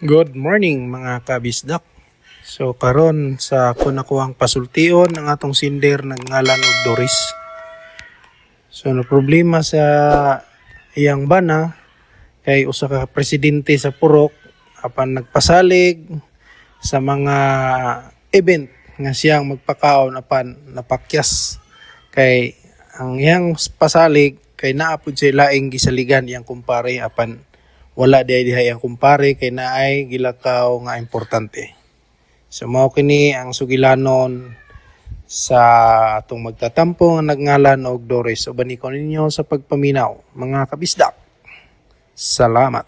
Good morning, mga kabisdak. So karon sa ako nakuhang pasultion ang atong sinder nag ngalan og Doris. So no problema sa iyang bana kay usa ka presidente sa purok apan nagpasalig sa mga event nga siyang magpakaon apan napakyas kay ang iyang pasalig kay naa pud siya laing gisaligan iyang kumpare apan wala di ay dihay ang kumpare kay naay gilakaw nga importante. So mao kini ang sugilanon sa atong magtatampo nga nagngalan og Doris. Uban ko ninyo sa pagpaminaw, mga kabisdak. Salamat.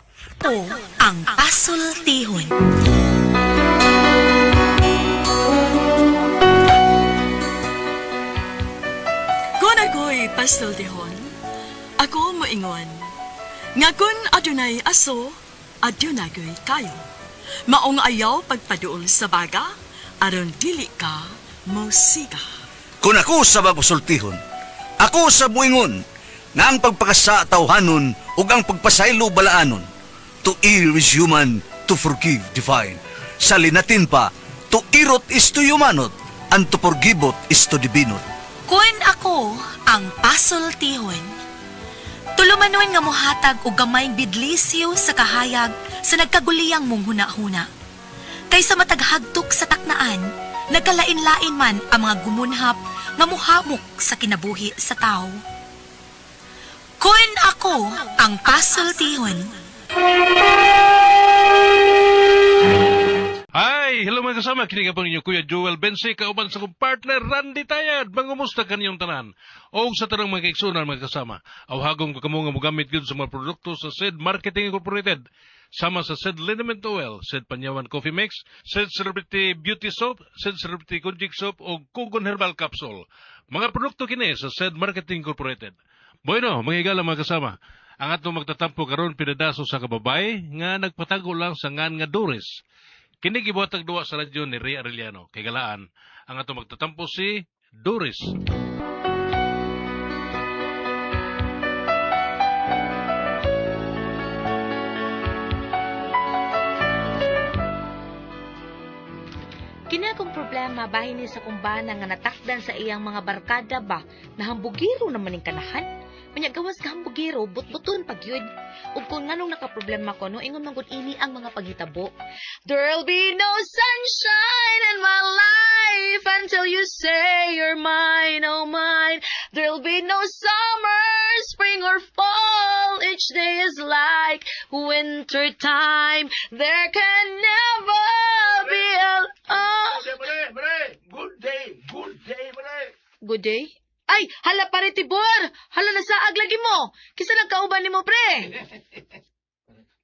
Ang pasultihon. Kung ako'y pasultihon, ako moingon. Nga kun adunay aso, adunay ko'y kayo. Maong ayaw pagpaduol sa baga, aron dili ka mosiga. Kung ako sa bagusultihon, ako sa buingon, nga ang pagpakasa tawhanon ug ang pagpasaylo balaanon. To err is human, to forgive divine. Sa linatin pa, to irot is to humanot, and to forgiveot is to divinot. Kun ako ang pasultihon. Tulumanon nga mohatag og gamayng bidlisyo sa kahayag sa nagkaguliyang mong huna-huna. Kaysa mataghagtok sa taknaan, nagkalain-lain man ang mga gumunhap nga muhamok sa kinabuhi sa tao. Kun ako ang pasultihon. Hi! Hello, mga kasama. Kini ka po ninyo Kuya Joel Bense, kauban sa kong partner Randy Tayad. Mangumusta kaninyong tanan? O sa tanang mga kaigsunan, mga kasama. Awhagong ko kamo nga mogamit gyud sa mga produkto sa SED Marketing Incorporated. Sama sa SED Liniment Oil, SED Panyawan Coffee Mix, SED Celebrity Beauty Soap, SED Celebrity Konjik Soap o Kugon Herbal Capsule. Mga produkto kini sa SED Marketing Incorporated. Bueno, mga higala, mga kasama. Ang atong magtatampo karon pinadaso sa kababay nga nagpatago lang sa ngan nga Doris. Kini gibuhatag duwa sa radyo ni Ray Arellano. Kay galaan, ang atong magtatampo si Doris. Kini akong problema bahin ni sa kumbana nga natakdan sa iyang mga barkada ba na hambugiro naman ning kanahan. Unya gawas ka hambugiro, butbuton pag yun. Ug kung nganong nakaproblema ko, no, ingon man gud ini ang mga paghitabo. There'll be no sunshine in my life until you say you're mine, oh mine. There'll be no summer, spring or fall. Each day is like winter time. There can never be a... Ah. Good day, good day, mare. Good day. Ay, hala pare Tibor! Hala nasaag lagi mo. Kisa nagkauban nimo, pre?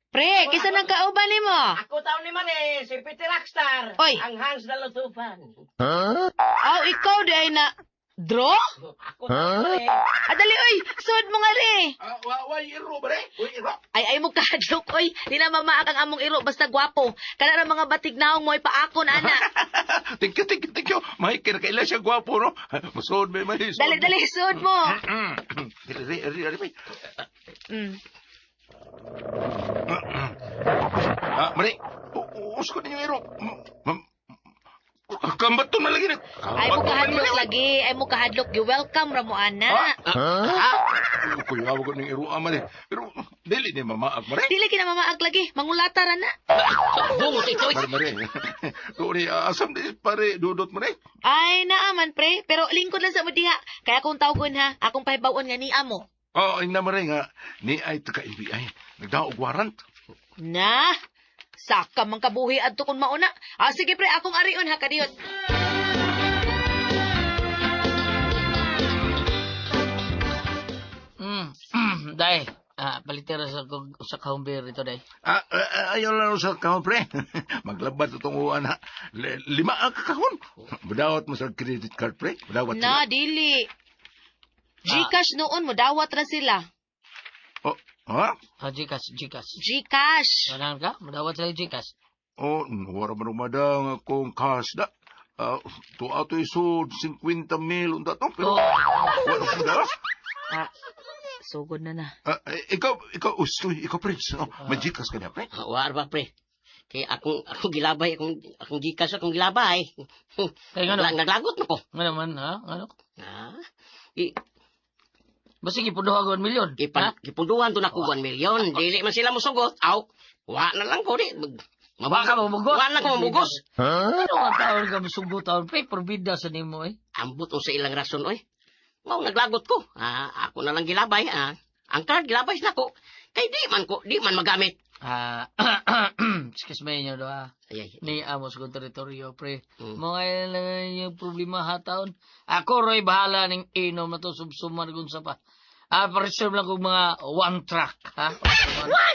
Pre, kisa nagkauban nimo? Ako taon ni Mare, si Peter Rockstar. Oy. Ang Hans na Lutupan. Aw, ikaw di ay na draw? Ako taon ni Mare. Adali oy, sud mo nga ri. Ah, wa wa iro, mare. Uy, iro. Ay ay mo kahadlok oy. Di na mamaak ang among iro basta gwapo. Kana ra mga batig naong mo ipaakon ana. Thank you, thank you, thank you. May kinakaila siya gwapo, no? Masod, may may. Dali dali sud mo. Dali, dali, dali, dali. Ah, mare, usko ninyo iro. Kambat to na lagi na. Ay mo kahadlok lagi, ay mo kahadlok. You welcome ra mo ana. Ah, kuya, wag ko ning iro, ah, mare. Pero, dili ni mamaak, mare. Dili kina mamaak lagi, mangulata ra na. Bungot ito. Mare, mare. Tuon ni, asam di pare, dudot, mare. Ay naaman pre, pero lingkod lang sa mo diha. Kaya akong tawgon ha, akong pahibawon nga ni amo. Oh, ay na, mare nga. Ni ay taga-FBI. Nagdaog warrant. Na, saka man kabuhi adto kun mauna. Ah, sige pre, akong arion ha kadiyot. Day, palitera sa kahumbir ito, day. Ah, ah, ayaw lang sa kahon, pre. Maglabad itong uwan, ha. Lima ang kakahon. Budawat mo sa credit card, pre. Budawat Na, sila. dili. GCash noon mo dawat ra sila. Oh, ha? Ah, Gcash, Gcash. GCash. Manahan ka? Madawat sila yung Gcash. Oh, wala man umadang akong cash da. Ah, tuwa to isod, 50 mil, unta to. Pero, wala ko da. Ah, sugod na na. Ah, eh, ikaw, ikaw, ustoy, ikaw, Prince. Oh, may Gcash ka niya, pre. War ba, pre? Kay akong akong gilabay, akong akong gikas akong gilabay. Kay ngano? Naglagot na ko. Ngano man, ha? Ngano? Ah. Gi Basta gipuduha ko 1 milyon. gipan gipuduhan to nako 1 milyon. Dili man sila mosugot. Aw, wa na lang ko di. Wa ka mamugos? Wa na ko mamugos. Ano ang taon ka musugot taon? Pre, porbida sa nimo eh. Ambot unsa ilang rason oy. Mao naglagot ko. Ah, ako na lang gilabay ah. Ang card gilabay nako. Kay di man ko, di man magamit. Ah, excuse me inyo do ah. Ay, ay. Ni amo sa kong teritoryo, pre. Mm. Mga lang yung problema ha taon. Ako roy bahala ning inom na to subsuman kung sa pa. Ah, pa-reserve lang kong mga one track, ha?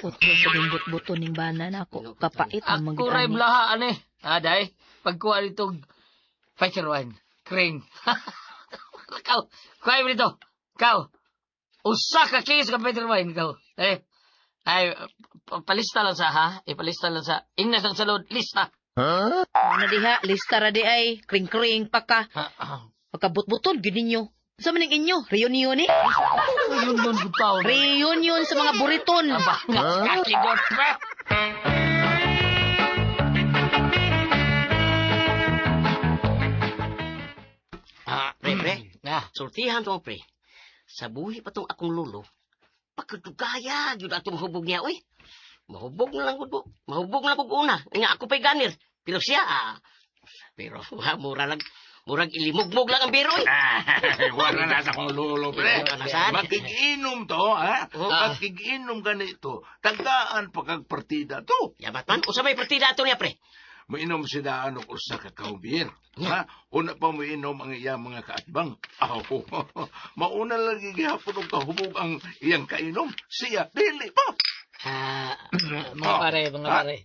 Utro sa but-buto ning bana nako. Kapait ang Ako roy mga ani. blaha, ane. Ah, day. Pagkuha nito, fighter wine, crane. Ikaw, kuha mo dito. Ikaw, usa ka case ka fighter wine, ikaw. Eh, ay, palista lang sa, ha? Ipalista lang sa, ingnas lang sa load, lista. Ano diha, lista ra di ay, kring-kring pa ka. Pagkabutbuton, gyud ninyo. Sa maning inyo, reunion eh. Reunion, good taon. Reunion sa mga buriton. Aba, kakidot, pre. Ah, pre, pre. Ah. Sultihan to pre. Sa buhi pa tong akong lolo. Pagkadugaya gyud atong hubog niya oy. Mahubog na lang gud ko. Mahubog na lang kog una. Nga ako pa'y ganir. Pero siya ah. Pero ha, mura lang murag ilimugmog lang ang biro oy. Wala na sa akong lolo, pre. Wala na saan. Makikiinom to, ha? Makikiinom ganito. Tagaan pa kag partida to. Yabat man, usa may partida ato niya pre. Mainom si daan og usa ka kaubir. Ha? Una pa moinom ang iyang mga kaatbang. Aw, mauna lagi gihapon og kahubog ang iyang kainom. Siya dili pa. Ah, Mga pare, mga pare.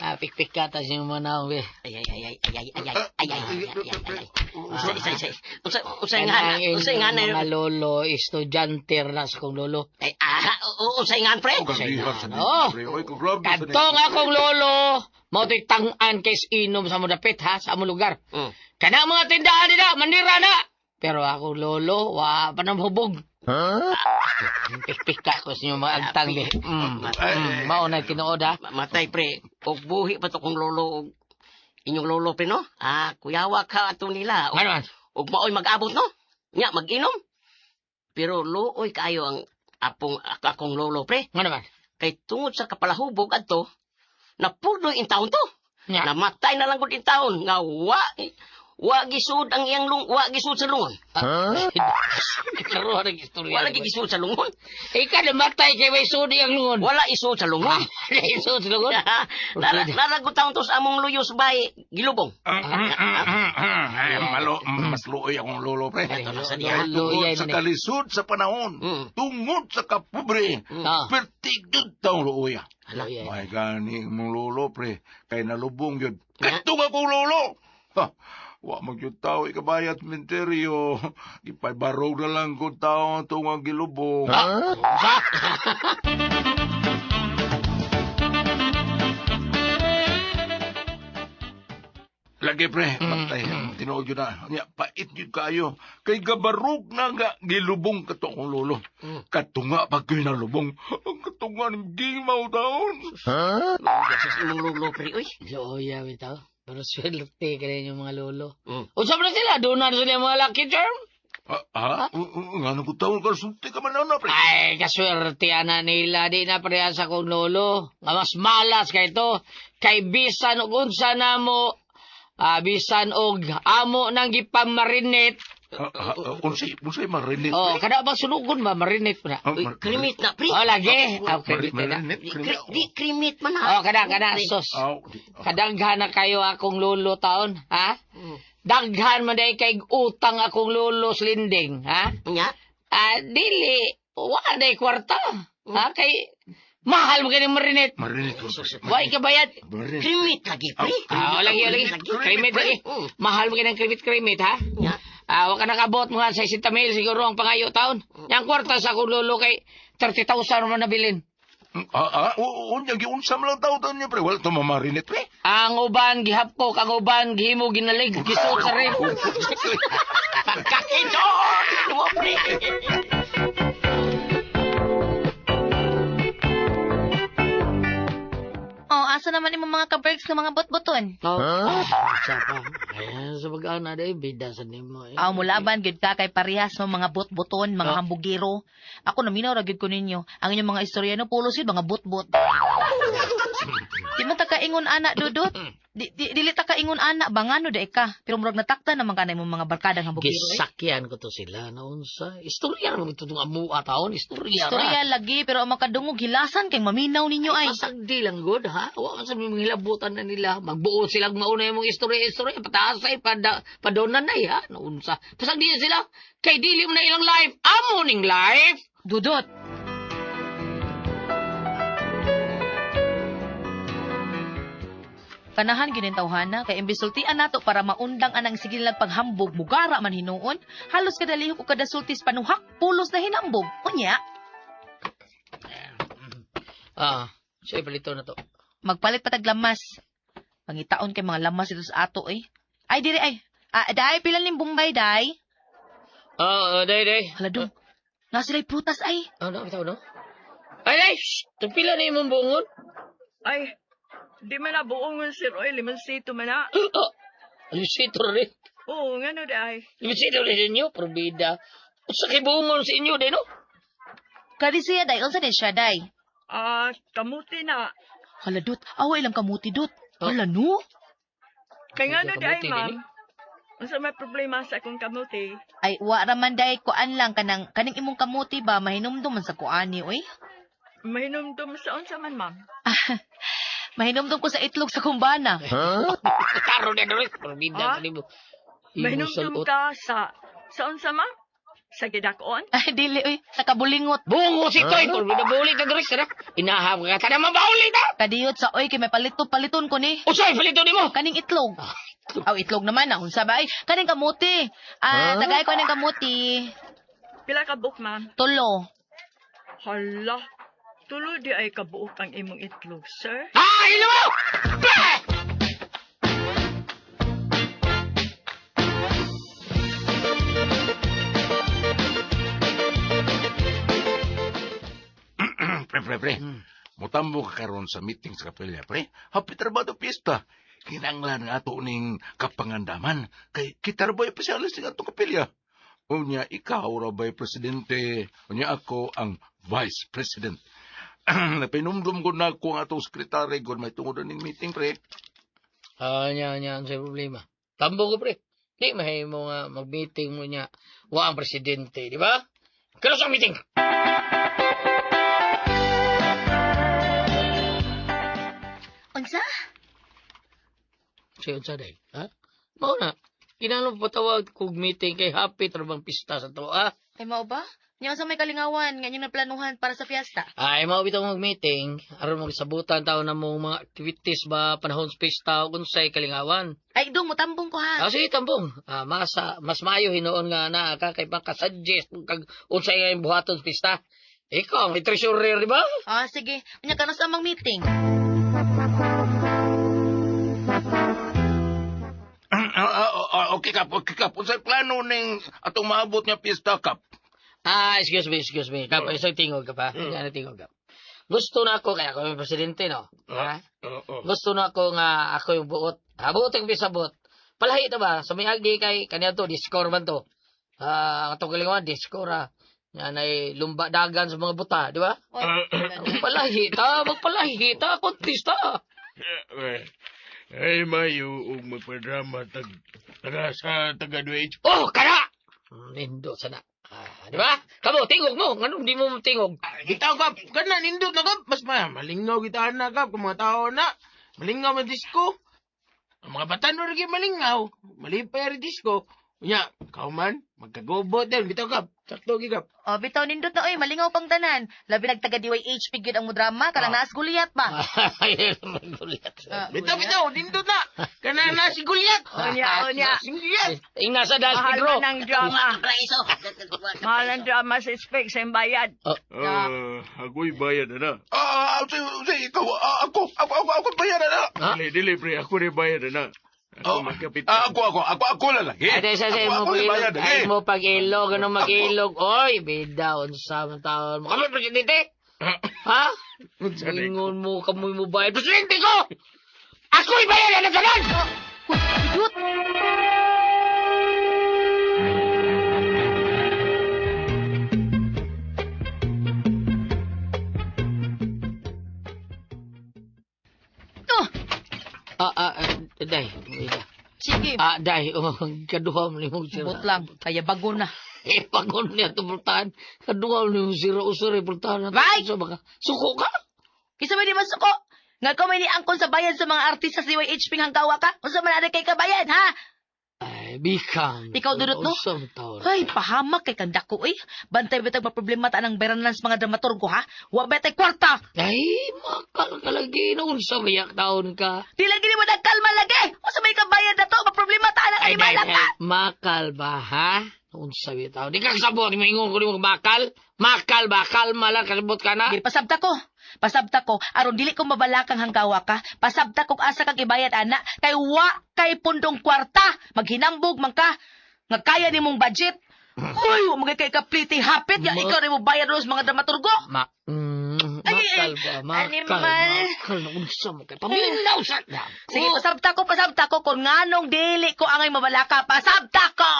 Ah, pikpik ka, tas yung mga naong, eh. Ay ay ay ay ay ay ay ay ay ay ay ay ay. Usa isa isa. Usa usa nga Kanang usa nga inyong mga lolo, estudyante na sa kong lolo. Ay ah, usa nga pre. Oh. Pre, oy, kung grabe sa Kadtong akong lolo, mao to'y tang-an kay inom sa mo dapit ha, sa among lugar. Mm. Kana mga tindahan nila, manira na. Pero akong lolo, wa pa nang hubog. Pikpik ka ko sa inyong mga agtang eh. Mao na tinuod ha. Matay pre, og buhi pa to kong lolo og inyong lolo pre no. Ah, kuyawa ka ato nila. Og, Ano man? og maoy mag-abot no. Nya mag-inom. Pero luoy kaayo ang apong akong lolo pre. Ano man? Kay tungod sa kapalahubog adto, napudloy in taon to. Nya. Namatay na lang gud in taon nga wa wa gisud ang iyang lung wa gisud sa lungon. Laro ng istorya. Wala gisud sa lungon. Ika namatay kay may sudi ang lungon. Wala isud sa lungon. Wala isud sa lungon. Naragot taon to sa among luyos bay gilubong. Ay, malo, mas luoy akong lolo, pre. Ito na sa diha. Ay, tungod Luoy sa yan, eh. kalisod sa panahon, tungod sa kapobre, pertigod taong luoy. Hala. Luoy. May gani mong lolo, pre. Kay nalubong yun. Katong akong lolo! Ha, wa man gyud tao ikabayat menteryo. Ipaybarog na lang ko tao tungang gilubong. Lagi pre, matay, tinuod yun na. Nya, pait yun kayo. Kay gabarog na nga gilubong kato akong lolo. Katunga pag kayo nalubong. Ang katunga ng gimaw taon. Sa imong lolo pre oy. Luoy, bitaw. Pero swerte ka rin yung mga lolo. Mm. Usap na sila, doon na sila mga lucky charm. Ha? Nga nang taon ka, sulti ka man na, pre. Ay, kaswerte ana nila. Di na pareha sa kong lolo. Nga mas malas kay ito. Kay bisan og unsa na mo, bisan og amo nang gipamarinate. Unsay, unsay marinate. Oh, kada ba sunugon ba marinate pa na? Uy, krimit na pre. Oh, lagi. Ah, krimit na. Marinate, Di, krimit. di krimit man ha. Oh, kada kada sos. Aw, di- Kadaghan na kayo akong lolo taon, ha? Daghan man day kay utang akong lolo sa linding, ha? Nya. Ah, dili wa day kwarta. Ha kay mahal mo kini marinate. Marinate. Wa ikabayad. Marinate. Krimit lagi pre. Ah, lagi lagi. Krimit lagi. Mm. Mahal mo kini krimit krimit, ha? Nya. Ah, wa ka nakabot mga 60 mil siguro ang pangayo taon. Yang kwarta sa akong lolo kay 30,000 man nabilin. Unya, giunsa man lang tao taon niya, pre. Wala to mamarinate, pre. Ang uban gihapkok, ang uban gihimo ginalig, gisuot sa ref. Pagkakidor mo pre. Oh, asa Asa naman imong mga kabergs nga mga botboton? Oh, ah, sa pa. Ay, sa pag-ana day bida sa nimo. Eh. Aw mulaban gyud ka kay parehas mo mga botboton, mga Oh. hambugiro. Ako naminaw ra gyud ko ninyo. Ang inyong mga istorya no pulos yun mga botbot. Di man ta kaingon ana dudot. Di, dili ta kaingon ana ba ngano di ka. Pero murag natakta naman ka na imong mga barkadang hambugiro. Eh. Gisakyan ko to sila naunsa. Istorya ra man ito tong amua taon, istorya ra. Istorya lagi pero ang makadungog hilasan kay maminaw ninyo ay. Pasagdi lang good ha. Wa man sa mga hilabutan na nila. Magbuo silang mauna yung mga istorya-istorya. Pataasay, padonan na ha. Naunsa. Pasagdi na sila. Kay dili mo na ilang life. Amo ning life. Dudot. Kanahan ginintawhana kay imbes sultian nato para maundang anang sige lang paghambog mugara man hinuon halos kada lihok o kada sultis panuhak pulos na hinambog unya. Ah, siya palito na to. Magpalit patag lamas, pangitaon kay mga lamas dito sa ato eh. Ay diri ay, ah, day pila ning Bombay day. Ah, day, day. Hala dong, na sila'y prutas ay. Ano, bitaw, no? Ay, day! Shh! Tagpila na imong buongon. Ay, di man na buongon sir. Oy, limoncito man na. Ah, Alisito rin. Oo, nga no day. Alisito rin sa inyo, probida. Usa kay buongon sa inyo, day, no? Kadi siya day, unsa din siya day? Ah, kamuti na. Hala dot, awa ilang kamuti dot. Oh. Hala no. Kay nga no day, Kamuti, ma'am. dili. Unsa may problema sa akong kamuti? Ay, wa raman day, kuan lang kanang kaning imong kamuti ba mahinumdum man sa kuani oy. Mahinumdum sa unsa man, ma'am. Mahinumdum ko sa itlog sa kumbana. Karon na, Doris. Probida Ah? sa nimo. Mahinumdum ka sa unsa, ma'am? Sa gidakon? Ay, dili oy, sa kabulingot. Bungo si Toy! Probida bulit na, Doris. Tara. Inaham ka. Tara, mabauli na! Kadiyot sa oy kay may palito-paliton ko ni. Usay, palito nimo! Kaning itlog. Aw, itlog naman na unsa ba ay kaning kamuti. Ah, tagay ko ning kamuti. Pila ka buok, ma'am? Tulo. Hala. Tulo di ay kabuok ang imong itlog, sir. Ah, ilo mo! Bah! Pre, pre, pre. Mutambo ka karon sa meeting sa kapilya, pre. Happy trabaho piyesta. Kinanglan nga ato ning kapangandaman. Kay kita ra ba'y pasyalis ng atong kapilya? Unya, ikaw ra ba'y presidente? Unya, ako ang vice president. Napinumdum ko na ako ang atong sekretary ko may tungod ning meeting, pre. Ah, nya, nya, ang problema. Tambo ko, pre. Di mahimo nga mag-meeting mo niya. Wa ang presidente, di ba? Kano sa meeting? Unsa? Siya unsa day, ha? Mao na. Kinahanglan patawag kog meeting kay happy trabang pista sa to, ah. Kay mao ba? Nya unsa may kalingawan nga inyong naplanuhan para sa fiesta? Ay, mao bitaw mag-meeting aron magsabutan taon na mong mga activities ba panahon sa pista o unsay kalingawan. Ay, dong mutambong ko ha. Ah, sige tambong. Ah, masa, mas maayo hinuon nga naa ka kay makasuggest kag unsay nga imong buhaton sa pista. Ikaw ang may treasurer, di ba? Ah, sige. Unya kano sa amang meeting? Okay, Kap. Okay, Kap. Unsay plano ning atong maabot nga piyesta, Kap? Ah, excuse me, excuse me. Kap, isang tingog ka pa. Ano tingog ka? Gusto na ako, kaya ako yung presidente, no? Ha? Gusto na ako nga ako yung buot. Ha, buot yung bisa buot. Palahi na ba? Sa may agi kay kaniya to, discore man to. Ah, ang atong kalingawan, discore ah. Yan ay lumba dagan sa mga buta, di ba? Magpalahi ta, magpalahi ta, kontista. Ay, mayo, ug magpadrama tag, taga sa taga 2H. Oh, kana! Nindo sana. Ah, di ba? Kamo, tingog mo. Nganong di mo tingog? Bitaw kap, kana nindot na kap, mas malingaw kita na kap, kung mga tao na, malingaw man disco. Ang mga bata no rin malingaw, malipay rin disco. Unya, ikaw man, magkagobot din, bitaw kap, sakto gi kap. Oh, bitaw nindot na oy, malingaw pang tanan. Labi nagtaga DYHP gyud ang mudrama, kanang naas Goliath ba? Ay, magulat. Ah, Bitaw, bitaw, nindot na. Kana na si Goliath. Unya, unya. Si Goliath. Ing nasa dance, Mahal Pedro. man ang drama. Praiso. Mahal ang drama sa spec sa bayad. Ako'y bayad na na. Ah, unsay, ikaw, ah, ako bayaran na. Ha? Dili, dili, pre. Ako rin bayad na na. Ako Oh, magkapit. ah, ako lang lagi. Ay, sa Ako, mo ako yung bayad pag-ilog. Ay lagi. mo pag-ilog, ano mag-ilog. Oy, bida, unsa man taon mo. Kamo, presidente? Ha? Ingon mo kamoy mo bayad. Presidente ko! Ako'y bayad na tanan! Uy, idot! Oh, Day. sige. Day. Oh, kaduha mo ni mong sira. Bot lang, kaya bago na. Eh, pagon niya ito pultahan. Kaduha mo ni mong sira. Usuri, pultahan. Bay! So, baka, suko ka? Kinsa may di man suko? Nga ko may niangkon sa bayan sa mga artista sa DYHP hanggawa ka? Unsa man ari kay kabayan, ha? Ay, bikang. Ikaw, Dudut, no? Usam taon. Ay, pahamak kay kang dako eh. Bantay bitag maproblema ta ng beranan sa mga dramaturgo, ha? Wa betay kwarta. Ay, makal ka lagi. Noon sa mayak taon ka. Di lagi ni mo nagkalma lagi. Unsa may kabayan na to? Maproblema ta ng Ay, animal day, ka. day. Makal ba, ha? Noon sa mayak taon. Di ka kasabot. Maingon ko ni mo makal. Makal ba? Kalma lang. Kasabot ka na. Di pasabta ko. Pasabta ko aron dili ko mabalakang hanggawa ka. Pasabta ko asa kag ibayad ana kay wa kay pundong kwarta. Maghinambog man ka. Nga kaya nimong budget. Uy, wa magay kay kapliti hapit ya ikaw rin mo bayad ros mga dramaturgo. Ma, Ay, makal ay, ba? Makal. animal. Makal. Noon sa mo kay. Paminaw sa Sige, pasabta ko kung nganong dili ko angay mabalaka. Pasabta ko.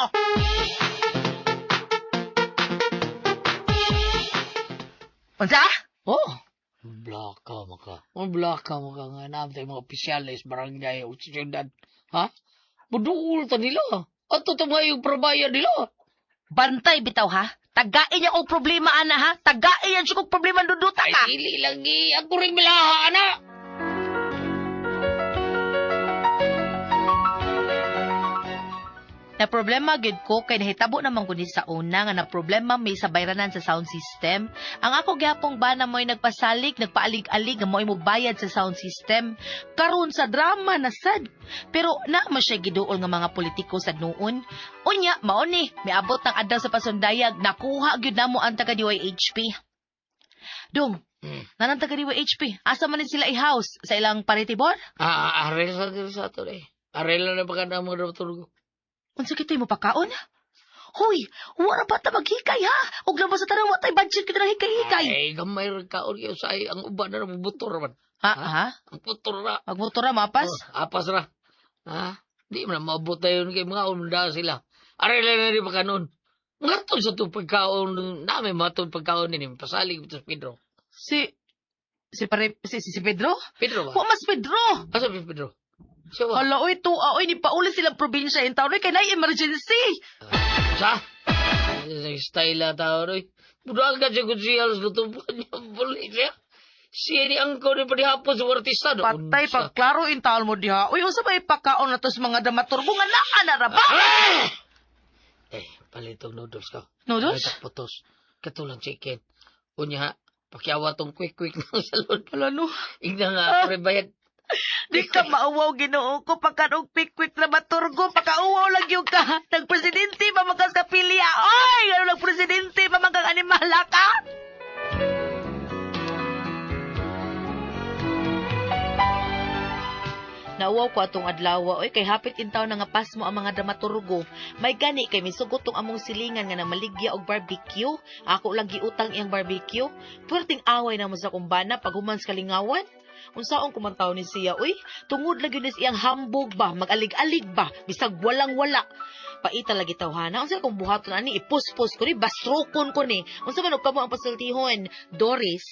Unsa? Oh. Blaka mo ka. Ang blaka mo ka nga naam tayo mga opisyales, barangay, o siyudad. Ha? Buduol ta nila. Ato ta mga yung prabayad nila. Bantay bitaw ha. Tagain niya og problema ana ha. Tagain yan siya kog problema duduta Ay, ka. dili lagi. Ako rin bilaha, ana. Na problema gid ko kay nahitabo naman ko ni sa una nga na problema may sa bayranan sa sound system. Ang ako gyapong bana mo'y nagpasalig, nagpaalig-alig nga mo'y mobayad sa sound system. Karon sa drama na sad. Pero na man siya giduol nga mga politiko sa noon. Unya, mao ni, miabot ang adlaw sa pasundayag, nakuha gyud namo ang taga DYHP. Dong, nanang taga DYHP, asa man ni sila i-house sa ilang paritibor? Arel sa dito sa ato eh. Arel na baka na mga dramaturgo. Unsa kitoy mo pakaon? Hoy, wala pa ta maghikay ha. Ug labas sa tanang wa tay budget kita na hikay-hikay. Ay, gamay rin kaon kayo sa ay, ang uban na nabubutor man. Ha ha? Ang putor na. Magmotor na mapas. Oh, apas ra. Ha? Di man na maabot tayo kay mga unda sila. Arel na rin baka noon. Mga sa itong pagkaon namin, mga itong pagkaon nini, pasalig ito sa Pedro. Si si pare si, si, si Pedro? Pedro ba? Wa mas Pedro. Asa si Pedro? Siya ba? Hala oy tuwa oy ni pauli silang probinsya in taon oy kay nay emergency. Sa? Style na tao, oy. Budagan ka siya kung siya alas lutupan niya ang pulis siya. Siya ni angko ni panihapon sa artista. No? Patay pag klaro in taon mo diha. Uy unsa may pakaon na to sa mga dramaturgo nga naa na ra ba? Ah! Eh, palitog noodles ka. Noodles? Palitog putos. Katulang chicken. Unya, pakiawa tong quick-quick ng salon. Hala no. Igna nga, pre bayad. Di ka mauwaw Ginoo ko pagkanog pikwik dramaturgo pakauwaw lang yung ka. Nagpresidente pa man ka sa kapilya. Oy, ano nagpresidente pa man kang animala ka? Nauwaw ko atong adlaw oy kay hapit in taon na nga pasmo ang mga dramaturgo. May gani kay misugot tong among silingan nga namaligya og barbecue. Ako lang giutang iyang barbecue. Puwerteng away na mo sa kumbana pag human sa kalingawan. Unsaon kumantaw ni siya uy? Tungod lagi ni iyang hambog ba, mag-alig-alig ba, bisag walang wala. Paita lagi tawhana. Unsa kung buhaton ani ipuspos ko ni bastrokon ko ni. Unsa man og kamo ang pasultihon, Doris?